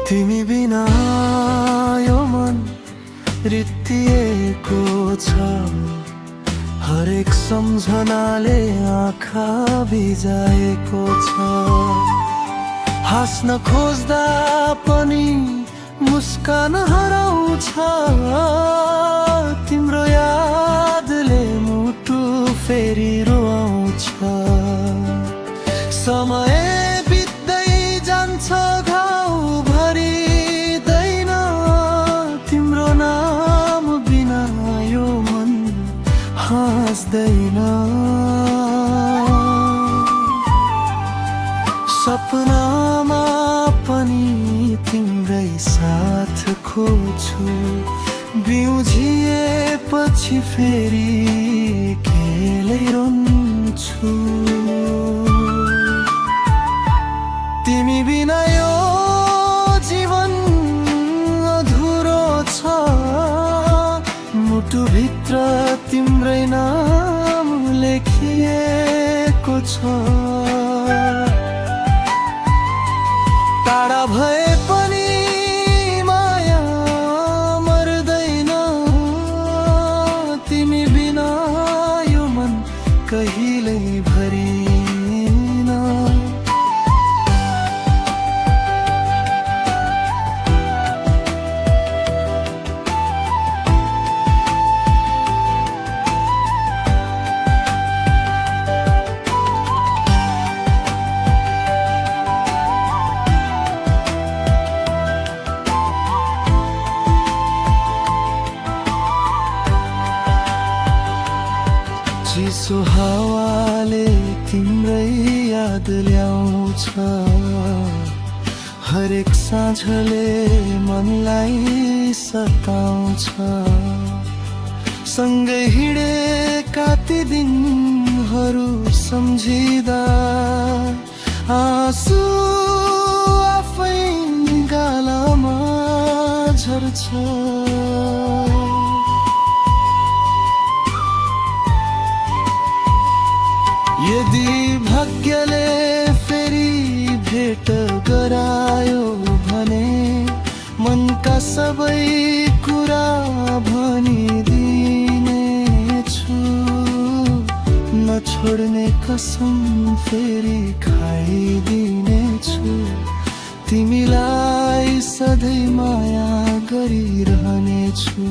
तिमी बिना यो मन रित्तिएको छ, हरेक सम्झनाले आँखा भिजाएको छ। हाँस्न खोज्दा पनि मुस्कान हराउँछ, तिम्रो यादले मुटु फेरि रोआउँछ। समय बित्दै जान्छ, घाउ भरिँदैन, तिम्रो नाम बिना यो मन हाँस्दैन। सपनामा पनि तिम्रै साथ खोज्छु, बिउझिएपछि फेरि केलै रुन्छु। तिमी बिना यो जीवन अधुरो छ, मुटुभित्र तिम्रै नाम लेखिएको छ। टाढा भए पनि माया मर्दैन, तिमी बिना यो मन कहिल्यै भरिन। चिसो हावाले तिम्रै याद ल्याउँछ, हरेक साँझले मनलाई सताउँछ। सँगै हिँडेका ती दिनहरू सम्झिँदा आँसु आफै गालामा झर्छ। यदि भाग्यले फेरि भेट गरायो भने मनका सबै कुरा भनिदिनेछु। नछोड्ने कसम फेरि खाइदिनेछु, तिमीलाई सधैँ माया गरिरहनेछु।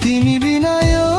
तिमी बिना यो